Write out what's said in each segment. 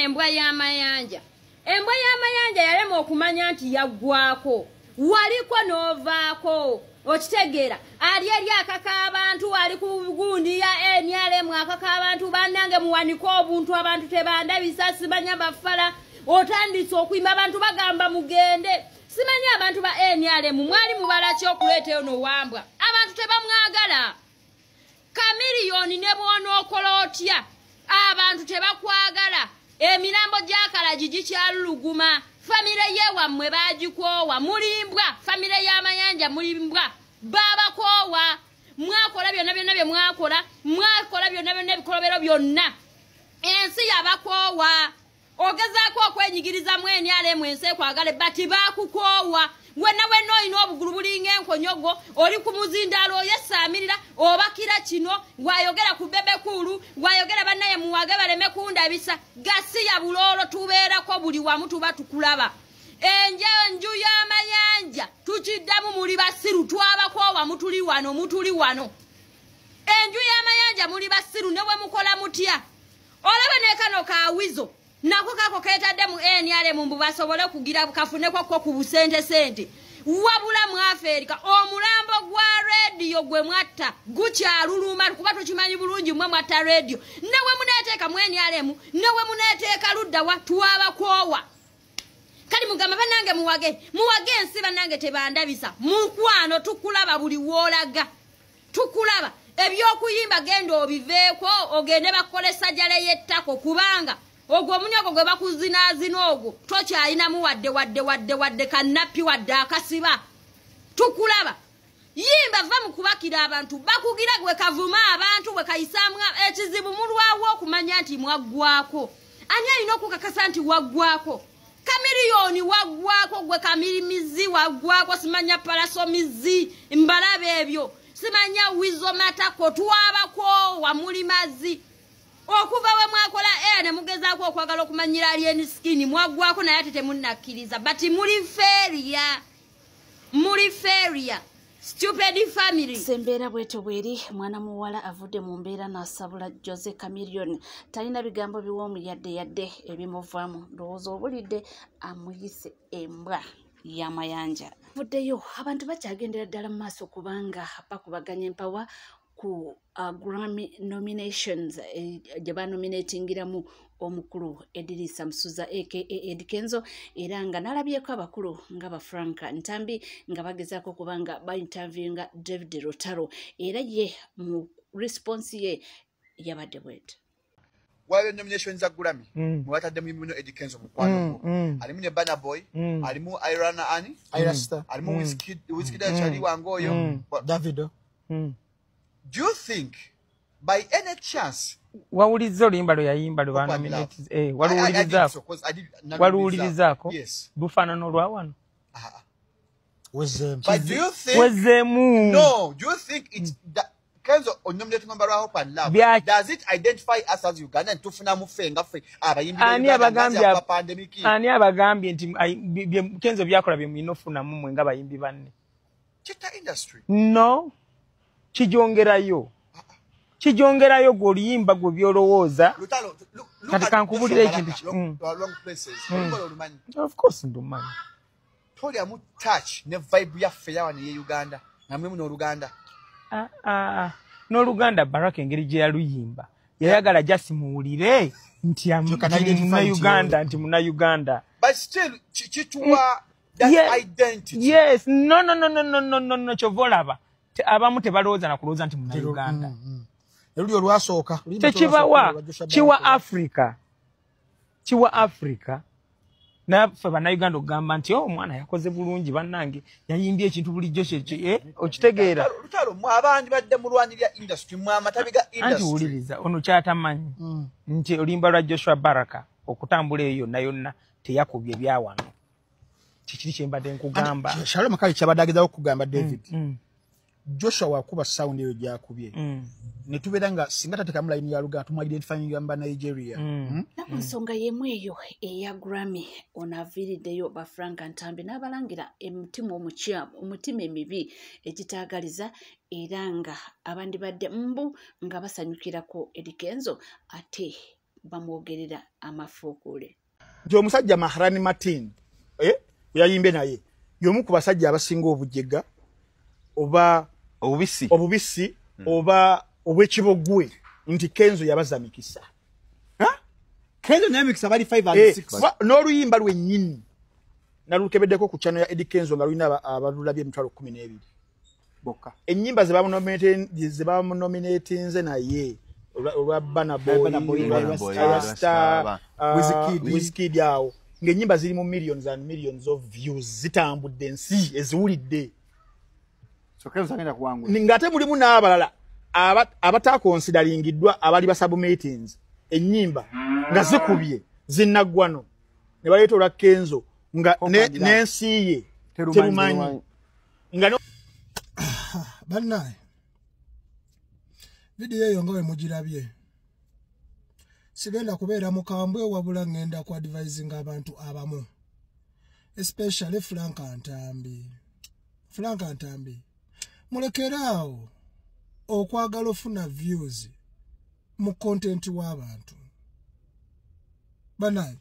Embwa y'amayanja, embwa y'amayanja yalema okumanya nti yaggwako, waliko n'ovaako. Okitegeera? Ali eri akaka abantu, ali ku gundi ya NRM, akaka abantu, bannange muwanike obuntu, abantu tebandabisa, simanya bafala. Otandise okuyimba, abantu bagamba mugende. Simanyi abantu ba NRM mwali mubala ki okuleeta eno wambwa? Abantu tebamwagala. Chameleone, ne bw'onookola otya, abantu tebakwagala. Emirambo gy'akalagi gikyaluluguma. Famire ye wammwe baagikoowa. Mulimbwa, famire y'amayanja mulimbwa, baabakoowa. Mwakola byonna byonna bye mwakola, mwakola byonna byonna ebikolobero byonna, ensi yabakoowa. Ogezaako okwenyigiriza mu NRM, ensi ekwagale, bati baakukoowa. Wenna wenna olina obugulu bulinga enkonyogo, oli ku muzindaalo, oyesaamirira, obakira kino wayogera ku Bebe Cool, wayogera bannaye muwage baleme kundabisa. Gasiya buloolo, tubeerako buli wamu, tuba tukulaba. Enju y'amayanja tukiddamu, muli basiru, twabakoowa. Mutuli wano, mutuli wano. Enju y'amayanja muli basiru, ne bwe mukola mutya. Olaba ne kano kawizo nako kako ketadde mu NRM mbu basobole kugira kafuneko ko ku busente sente. Wabula mwafeerika omulambo gwa Radio gwe mwatta gukyaluluma, kuba tukimanyi bulungi mwe mwatta Radio. Nawe muneeteeka mu NRM, nawe muneeteeka luddawa, twabakoowa. Kali mugamba bannange muwage, muwage ensi, bannange tebandabisa. Mukwano, tukulaba buli woolaga, tukulaba. Ebyokuyimba genda obiveeko, ogende bakole sajjala y'ettako, kubanga ogwo omunyago gwe bakuzinaazina ogwo tokyalinamu wadde wadde wadde wadde kannappi wadde akasiba. Tukulaba. Yimba, va mu kubakira abantu bakugira gwe kavuma abantu bwe kayisaamu. Ekizibu mulwawo okumanya nti mwaggwako. Ani alina okukakasa nti waggwako? Chameleone waggwako, gwe kamirimizi waggwako, simanya palasomizi mbalaba ebyo, simanya wizo matako, twabako wamuli mazzi. Okuva we mwakola air ne mugezaako okwagala okumanyira Alien Skin, mwaggwako, naye ate temunnakkiriza. But muli failure, muli failure, stupid family. Sembeera bwetyo bweri. Mwana muwala avudde mu mbeera n'asabula Jose Chameleone. Talina bigambo biwoomu yadde yadde ebimuvaamu. Ndowooza obulidde, amuyise embwa y'amayanja. Vuddeyo, abantu bakyagendera ddala mu maaso kubanga bakubaganya empawa ku Grammy nominations gye banominatingiramu omukulu Edirisa Musuza aka Eddy Kenzo, era nga nalabyeko abakulu nga ba Frank Ntambi nga bagezaako kubanga bainterviewinga David Lutalo, era ye mu response ye yabadde bweti. Waliwo nomination za Grammy mwatadde muno Eddy Kenzo, mukwano gwo, alimu ne Burna Boy, alimu Irana ani Ayra Starr. Alimu Wizkid, Wizkid akyali wange oyo. Davido. Do you think by any chance Wawuliriza oluyimba lwe yayimba lwe Open Love. banominate? Eh, waluwulirizaako? Waluwulirizaako? Yes. Bufaanana olwa wano? Ah. Wezemu. But do you think Wezeemu. No, do you think it's that Kenzo onominating number wa Hope and Love, does it identify us as Uganda tufunamu ffe nga ffe abayimbi ba Ani Uganda abagambye nga pandemic? Ani abagambye nti Kenzo byakola bye mulina ofunamu mmwe nga bayimbi banne? Kita industry. No, kijongerayo, kijongerayo gwe oluyimba gwe byolowooza. Lutalo, look Kati at kankubulire Joshua ekintu Baraka, wrong places. Olumanyi. Of course ndumanyi. Tolyamu touch ne vibe yaffe yawano ye Uganda namwe muno Oluganda. Ah, ah, n'Oluganda Baraka engeri gye yaluyimba yayagala just muwulire nti You can nti identify Munnayuganda, nti nti Munnayuganda. But still kituwa that identity. Yes, no, no, no, no, no, no, no, no. Kyova olaba abamu tebalowooza na kulowooza nti Munnayuganda. Eruli olwasooka. Oluyimba Tekibawa olwasooka lwa Joshua kiwa Baraka. Africa, kiwa Africa naffe Bannayuganda okugamba nti, "Oh, omwana yakoze bulungi, bannange yayimbye ekintu bulijjo kyekyo." Okitegeera? Lutalo, mwe abandi badde mulwanirira industry, mwe amatabi ga Anti industry. wuliriza, ono kyatamanyi nti oluyimba lwa Joshua Baraka okutambula eyo yonna yonna teyakubye byawano. Kikiri kyembadde nkugamba. Shalom, kale kyabadde agezaako okugamba David, Joshua wakuba sound eyo gyakubye ne tubeera nga singa tateekamu layini ya Luganda, tumuidentifyinga mu Banigeria. Naku nsonga y'emu eyo eya Grammy, ono aviiriddeyo ba Frank Ntambi n'abalangira emitima omukyamu, omutima emibi egitaagaliza, era nga abandibadde mbu nga basanyukirako Eddy Kenzo ate bamwogerera amafuukule. Nti omusajja Mahrani Martin yayimbye naye y'omu ku basajja abasinga obujega oba obubisi oba obwekibogwe nti Kenzo yabaza mikisa. Kenzo naye mikisa bali 5 and 6. N'oluyimba lwennyini nalukebeddeko ku channel ya Eddy Kenzo nga lulina abalulabye emitwalo 12 bokka. Ennyimba ze bamunominatinze naye olwa Burna Boy, Rasta, Wizkid awo ng'ennyimba ziri mu millions and millions of views, zitambudde ensi eziwulidde. So Kenzo agenda kuwangula. Ng'ate mulimu n'abalala abatakonsidaringiddwa abali basubmitings ennyimba nga zikubye zinnaggwano ne baleeta olwa Kenzo nga n'ensi ye terumanyi nga bannaye. Vidiyo eyo nga bwe mugirabye, sigenda kubeera mukambwe wabula ngenda ku advisinga abantu abamu, especially Frank Ntambi. Frank Ntambi, mulekeraawo okwagala ofuna views mu content w'abantu. Bannaye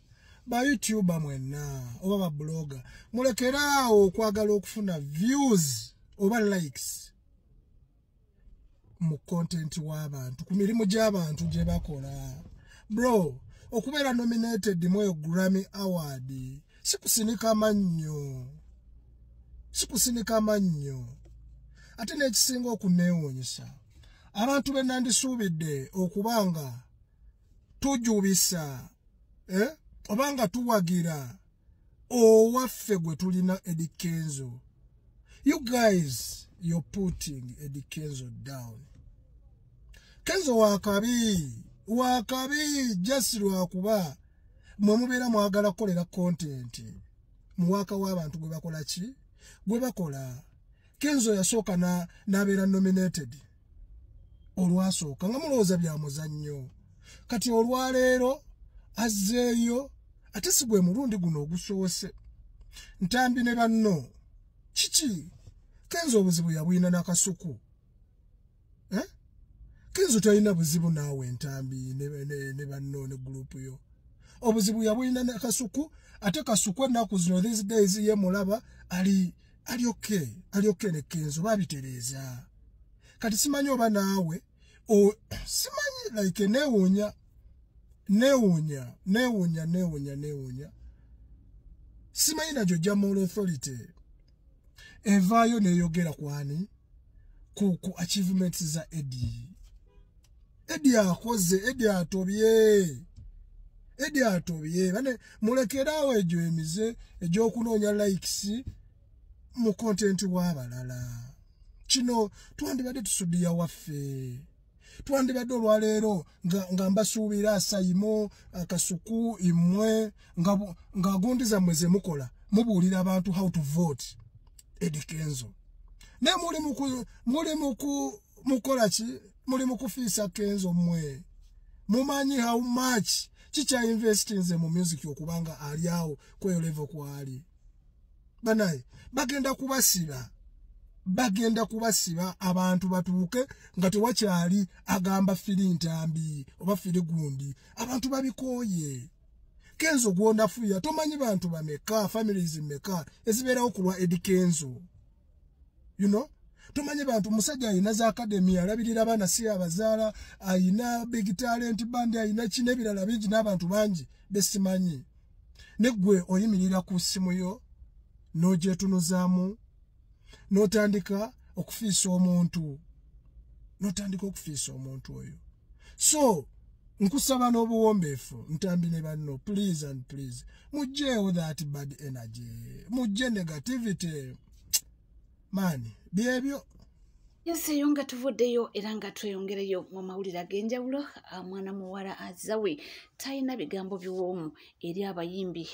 ba YouTuber mwenna oba ba blogger, mulekeraawo okwagala okufuna views oba likes mu content w'abantu, ku mirimu gy'abantu gye bakola. Bro, okubeera nominated mu Grammy Award sikusinika mannyo, sikusinika mannyo. Ate n'ekisinga okuneewuunyisa, abantu be nandisuubidde okubanga tujubisa obanga tuwagira owaffe gwe tulina Eddy Kenzo. You guys, you're putting Eddy Kenzo down. Kenzo wakabi, wakabi just lwakuba mwe mubeera mwagala kukolera content muwaka w'abantu gwe bakola ki? Gwe bakola. Kenzo yasooka n'abeera nominated olwasooka nga mulowooza bya muzannyo. Kati olwaleero azzeeyo, ate si gwe mulundi guno ogusoose. Ntambi ne banno kiki? Kenzo obuzibu yabwina n'akasuku. Kenzo talina buzibu naawe Ntambi ne banno ne group yo. Obuzibu yabwina n'akasuku, ate Kasuku ennaku zino these days ye mulaba ali okay, ali okay ne Kenzo babitereeza. Kati simanyi oba naawe simanyi like neewuunya neewuunya neewuunya neewuunya neewuunya. Simanyi nagyo Jamal Authority evaayo neyogera kwani ku achievements za Eddy. Eddy akoze, Eddy atobye, Eddy atobye. Bane mulekeraawo egyo emize egy'okunoonya likes mu content w'abalala. Kino twandibadde tusudiya waffe, twandibadde olwaleero nga mbasuubira Asayimo, Kasuku, imwe nga gundi zammwe ze mukola mubuulira abantu how to vote Eddy Kenzo. Naye muli mukola ki? Muli mukufiisa Kenzo mmwe. Mumanyi how much kikya investinze mu music okubanga ali awo kweyo level kwali. Banaye bagenda kubasiba, bagenda kubasiba abantu batuuke nga tewakyali agamba firi Ntambi oba firi gundi. Abantu babikooye. Kenzo gwonafuya tomanyi bantu bameka, families meka ezibeerawo ku lwa Eddy Kenzo. You know, tomanyi bantu. Musajja ayina za academy, alabirira abaana si abazaala, ayina big talent band, ayina ki n'ebirala bingi n'abantu bangi besimanyi. Neggwe oyimirira ku ssimu yo n'ogyetunuzaamu n'otandika okufiisa omuntu, n'otandika okufiisa omuntu oyo. So nkusaba n'obuwombeefu Ntambi ne banno, please and please mugyewo that bad energy, mugye negativity man, byebyo. Yonseyo nga tuvuddeyo era nga tweyongereyo mu mawulire ag'enjawulo. Mwana muwala Azawi talina bigambo biwoomu eri abayimbi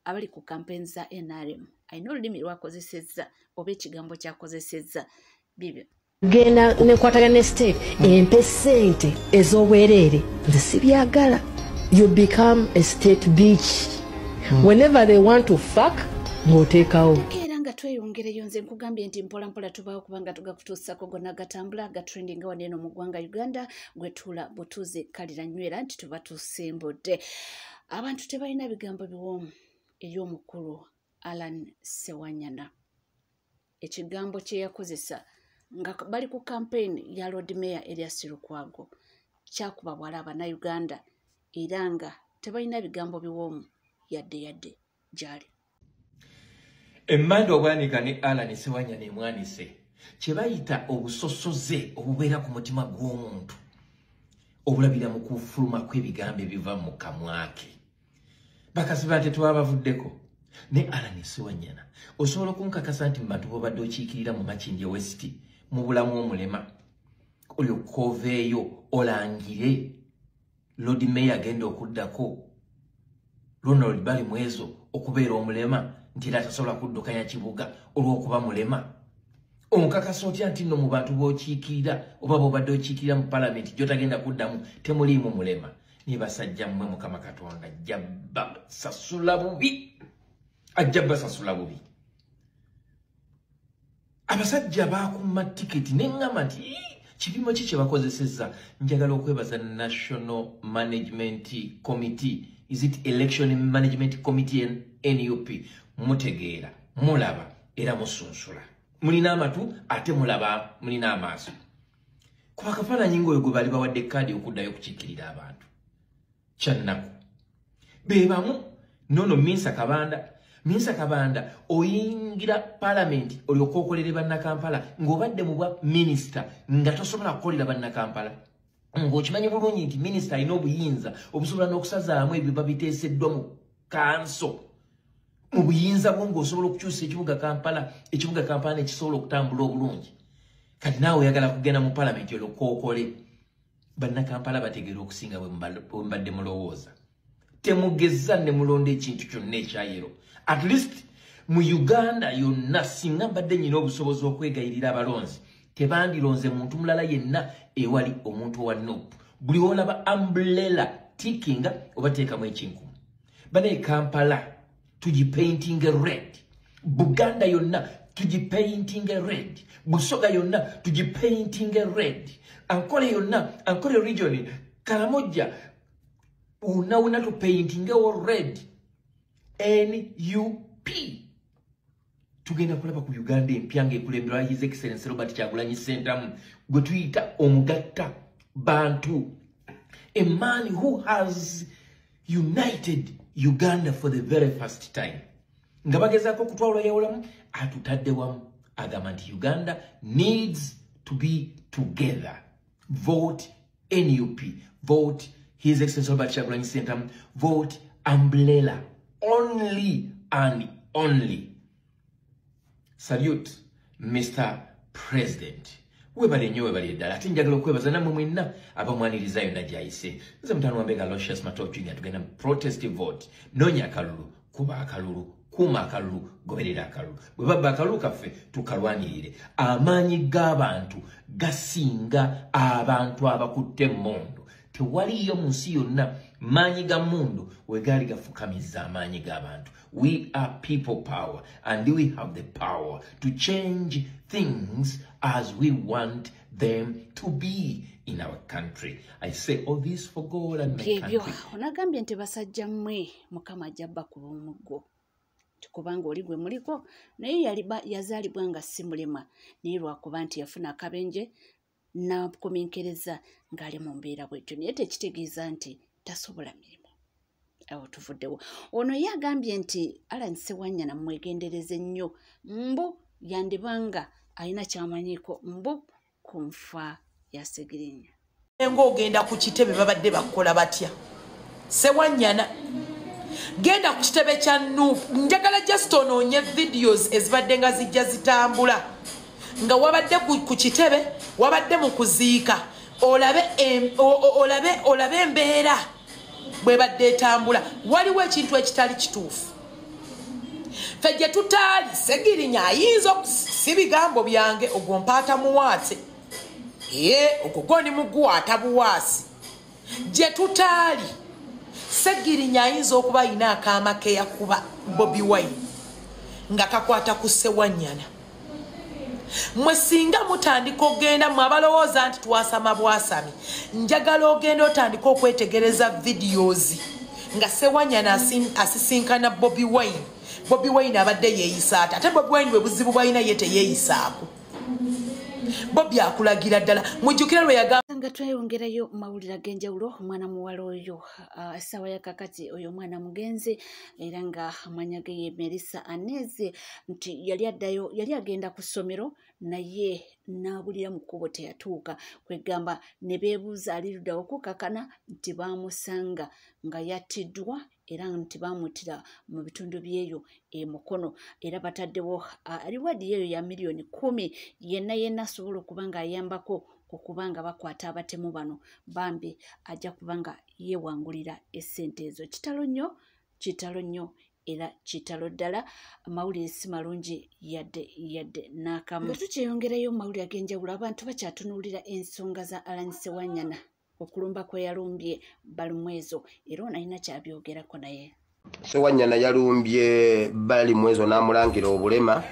abali ku campaign za NRM. Alina olulimi lwakozesezza oba ekigambo kyakozesezza bibyo. Genda nekwatagana ne state empe ssente ez'obwereere, nze sibyagala. You become a state bitch. Whenever they want to fuck, ng'oteekawo. Era nga Katweyongereyo, nze nkugambye nti mpola mpola tubaawo kubanga tugakutuusako gonna gatambula gatrendinga wano eno mu ggwanga Uganda. Gwe tuula butuuze kalira nywera nti tuba tusimbudde. Abantu tebalina bigambo biwoomu eri omukulu Allan Ssewanyana. Ekigambo kye yakozesa nga bali ku campaign ya Lord Mayor Erias Lukwago kyakuba bwala Abannayuganda, era nga tebalina bigambo biwoomu yadde yadde gyali. Emmanda obwanika ne Allan Ssewanyana emwanise kye bayita obusosoze obubeera ku mutima gw'omuntu obulabira mu kufuluma kw'ebigambo ebiva mu kamwa ke. Bakasiba nti twabavuddeko ne Allan Ssewanyana. Osobola okunkakasa nti mu bantu b'obadde okiikirira mu Makindye West mu bulamu omulema olyoka oveeyo olangire Lord Mayor agenda okuddako Ronald Balimwezo okubeera omulema nti era tasobola kuddukanya kibuga olw'okuba mulema. Onkakasa otya nti nno mu bantu b'okiikirira oba b'obadde okiikirira mu palamenti gy'otagenda kuddamu temuliimu mulema? Naye basajja mmwe, Mukama Katonda ajja basasula bubi, ajja basasula bubi. Abasajja baakumma tiketi ne ŋŋamba nti kipimo ki kye bakozesezza. Njagala okwebaza National Management Committee, is it Election Management Committee NUP? Mutegeera, mulaba era musunsula, mulina amatu ate mulaba, mulina amaaso. Kuba akafaananyi ng'oyo gwe baali bawadde kaadi okuddayo okukiikirira abantu, kyannaku. Be bamu nono Minsa Kabanda. Minsa Kabanda oyingira palamenti olyoka okolere Bannakampala ng'obadde mu bwa minisita nga tosobola kukolera Bannakampala, ng'okimanyi bulungi nti minisita alina obuyinza obusobola n'okusazaamu ebiba biteeseddwa mu kanso. Mu buyinza bwo ng'osobola okukyusa ekibuga Kampala, ekibuga Kampala nekisobola okutambula obulungi. Kati naawe oyagala kugenda mu palamenti olyoka okole. Bannakampala bategeera okusinga bwe mbadde mulowooza. Temugeza ne mulonda ekintu kyonna ekyayero. At least mu Uganda yonna singa mbadde nnyina obusobozi okwegayirira abalonzi, tebandironze muntu mulala yenna ewali omuntu owa NUP. Buli olaba umbrella tickinga oba teekamu ekinkumu. Banaye Kampala tugipaintinge red, Buganda yonna tugipaintinge red, Busoga yonna tugipaintinge red, Ankole yonna, Ankole region, Karamoja wonna wonna tupaintingewo red. NUP. Tugenda kulaba ku Uganda empya ng'ekulemberwa His Excellency Robert Kyagulanyi Ssentamu gwe tuyita omugatta bantu, a man who has united Uganda for the very first time. Nga bagezaako okutwawula yawulamu, atutadde wamu, agamba nti Uganda needs to be together. Vote NUP, vote His Excellency Robert Kyagulanyi Ssentamu, vote umbrella only and only. Salute Mr. President. Webale nnyo, webale ddala. Ate njagala okwebaza nammwe mwenna abamwaniriza yonna gy'ayise. Nze mutano wambega Aloysius Mato Junior. Tugenda mu protest vote. Noonya akalulu, kuba akalulu, kuuma akalulu, goberera akalulu. Bwe babba akalulu kaffe tukalwanirire. Amaanyi g'abantu gasinga abantu abakutte emmundu. Tewaliyo mu nsi yonna maanyi ga mmundu we gaali gafukamiza amaanyi g'abantu. We are people power and we have the power to change things as we want them to be in our country. I say all this for God and my Byebyo country. Onagambye nti basajja mmwe, Mukama ajja bakuba omuggo, kubanga oli gwe muliko naye yazaalibwa nga si mulema, naye lwakuba nti yafuna akabenje n'akuminkereza ng'ali mu mbeera bwetyo, naye tekitegeeza nti tasobola mirimu. Awo tuvuddewo. Ono ye agambye nti Allan Ssewanyana mwegendereze nnyo, mbu yandibanga alina kyamanyiiko mbu ku nfa ya Ssegirinya. Ng'ogenda ku kitebe babadde bakola batya? Ssewanyana, genda ku kitebe kya NUP. Njagala just onoonye videos ezibadde nga zijja zitambula nga wabadde ku kitebe, wabadde mu kuziika, olabe olabe embeera bwebadde etambula. Waliwo ekintu ekitali kituufu. Ffe gye tutaali, Ssegirinya ayinza, si bigambo byange, ogwo mpaata muwaate, ye ogwo gondi muguwaata buwaasi. Gye tutaali, Ssegirinya ayinza okuba ayina akaama ke yakuba Bobi Wine nga kakwata ku Ssewanyana. Mwe singa mutandika ogenda, mwe abalowooza nti twasama bwasami, njagala ogenda otandika okwetegereza videos nga Ssewanyana asisinkana Bobi Wine. Bobi Wine abadde yeeyisa ate Bobi Wine bwe buzibu bw'alina ye teyeeyisaako. Bobi akulagira ddala. Mujjukira lwe yagamba nga tweyongerayo mawulire ag'enjawulo. Omwana muwala oyo essaawa ya kakati oyo omwana mugenzi era nga amanya ge ye Melissa Aneze, nti yali addayo, yali agenda ku ssomero naye n'abulira mu kkubo teyatuuka. Kwegamba ne beebuuza ali ludda okukakana nti baamusanga nga yattiddwa era nti baamuttira mu bitundu by'eyo e Mukono. Era bataddewo aliwadi eyo ya 10,000,000 yenna yenna asobola okuba ng'ayambako okuba nga bakwata abatemu bano, bambi ajja kuba nga yeewangulira essente ezo. Kitalo nnyo, kitalo nnyo era kitalo ddala. Amawulire si malungi yadde yadde n'akamu. Nga tukyeyongerayo mu mawulire ag'enjawulo, abantu bakyatunuulira ensonga za Allan Ssewanyana, okulumba kwe yalumbye Balimwezo, era ono alina kyabyogerako naye. Ssewanyana yalumbye Balimwezo n'amulangira obulema,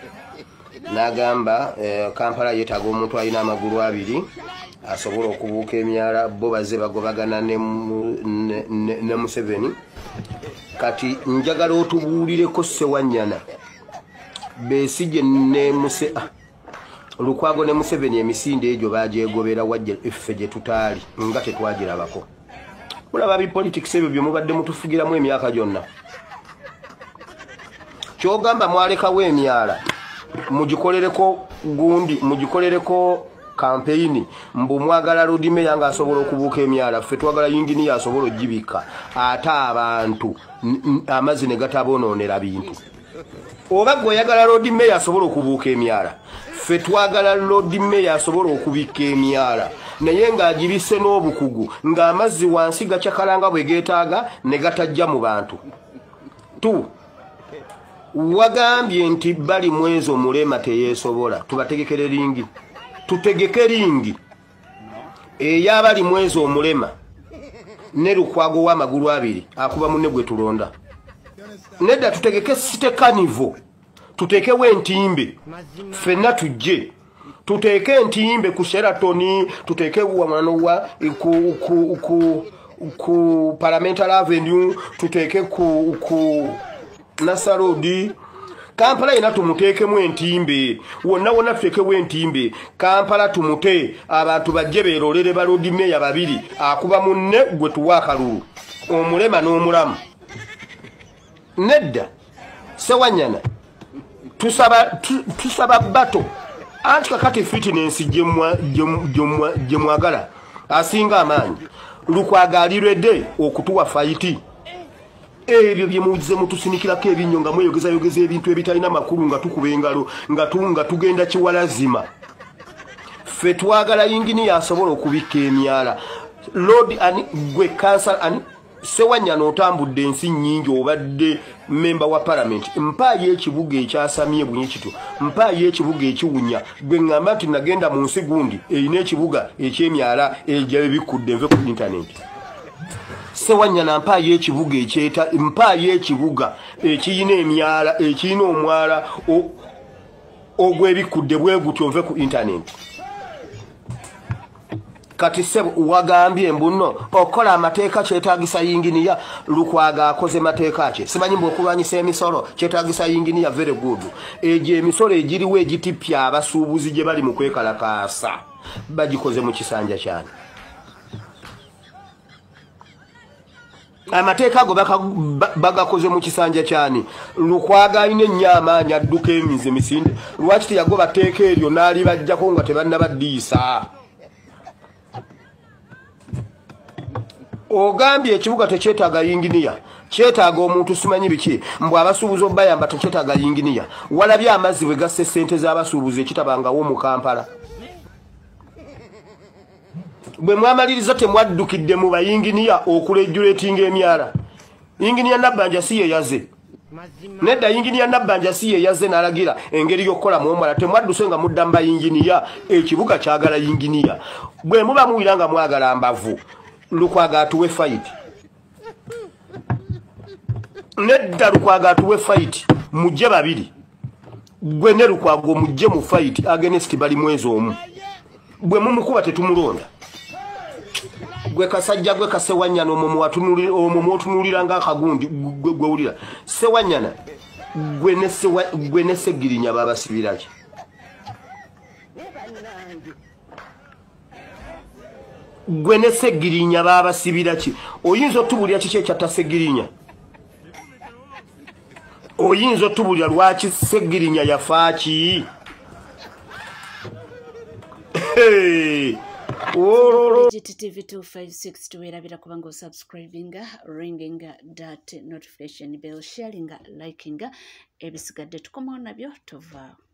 n'agamba Kampala yeetaaga omuntu alina amagulu abiri asobola okubuuka emyala. Bo bazze bagobagana ne Museveni. Kati njagala otubuulireko Ssewanyana, Besigye ne Lukwago ne Museveni emisinde egyo bagyegobera wajje effe gye tutaali nga tetwagirabako. Mulaba bi politics ebyo bye mubadde mutufugiramu emyaka gyonna. Kyogamba mwalekawo emyala mugikolereko gundi, mugikolereko campaign, mbu mwagala Lord Mayor nga asobola okubuuka emyala, ffe twagala yinginiya asobola ogibika ate abantu amazzi ne gatabonoonera bintu. Oba gwe oyagala Lord Mayor asobola okubuuka emyala, ffe twagala Lord Mayor asobola okubikka emyala naye ng'agibisse n'obukugu, ng'amazzi wansi gacakalanga bwe geetaaga ne gatajja mu bantu. Tu wagambye nti Balimwezo mulema teyeesobola, tubategekere ringi, tutegeke ringi eya Balimwezo omulema ne Lukwago w'amagulu abiri akuba munne gwe tulonda. Nedda tutegeke site carnival, tuteekewo entimbe ffenna tujje, tuteeke entimbe ku Sheraton, tuteeke wano ku Parliamentary Avenue, tuteeke ku Nasser Road. Kampala yena tumuteekemu entimbe wonna wonna, tuteekewo entimbe Kampala tumute abantu bajje beerolere ba Lord Mayor babiri akuba munne gwe tuwa akalulu, omulema n'omulamu. Nedda Ssewanyana tusaba bato anti kakati fitness gye mwagala asinga amaanyi. Lukwago alirwedde okutuwa fayiti. Ebyo bye muzze mutusinikirako ebinnyo nga mweyogezayogeza ebintu ebitalina makulu, nga tukuba engalo nga tugenda kiwalazima. Ffe twagala yinginiya asobola okubikka emyala. Lord ani gwe kansala ani Ssewanyana otambudde ensi nnyingi, obadde memba wa parliament, mpaayo ekibuga ekyasamye bunyi kityo, mpaayo ekibuga ekiwunya. Gwe ŋŋamba nti nagenda mu nsi gundi erina ekibuga eky'emyala egy'ebikudde nve ku internet. Ssewanyana mpaayo ekibuga ekyeta, mpaayo ekibuga ekiyina emyala, ekiyina omwala ogw'ebikudde bwe gutyo nve ku internet. Kati ssebo wagambye mbu nno okukola amateeka kyetaagisa yinginiya. Lukwago akoze mateeka ki? Simanyi mbu okulwanyisa emisolo kyetaagisa yinginiya. Very good. Egyo emisolo egiriwo egitippya abasuubuzi gye bali mu kwekalakaasa bagikoze mu kisanja kyani? Amateeka ago bagakoze mu kisanja kyani? Lukwago alina ennyo amaanyi adduka emizi emisinde, lwaki teyagoba tteeka eryo n'alibajjako nga tebannabaddiisa? Ogambye ekibuga tekyetaaga yinginiya, kyetaaga omuntu simanyi biki, mbu abasuubuzi obayamba tekyetaaga yinginiya. Walabye amazzi bwe gasse ssente z'abasuubuzi ekitabangawo mu Kampala. Bwe mwamaliriza temwaddukidde mu bayinginiya okuregulatinga emyala. Yinginiya Nabbanja si ye yaze. Nedda yinginiya Nabbanja si ye yaze n'alagira engeri y'okukolamu omwala. Temwadduse nga mudda mu bayinginiya, ekibuga kyagala yinginiya. Bwe muba muwulira nga mwagala mbavu, Lukwago atuwe fight. Nedda Lukwago atuwe fight, mujje babiri. Gwe ne Lukwago mujje mu fight against Balimwezo omu. Gwe mumukuba tetumulonda. Gwe kasajja gwe Kasewanyana omwo otunuulira nga akagundi gwe wulira. Sewanyana gwe ne Segirinya babasibiraki. Gwe ne Segirinya babasibiraki. Oyinza otubulira kiki ekyatta Segirinya? Oyinza otubulira lwaki Segirinya yafaaki? Hey! GTV 256 tuwerabira kubanga osubscribinga, ringing that notification bell, sharinga, likinga, ebisigadde tukomawo nabyo tovaawo.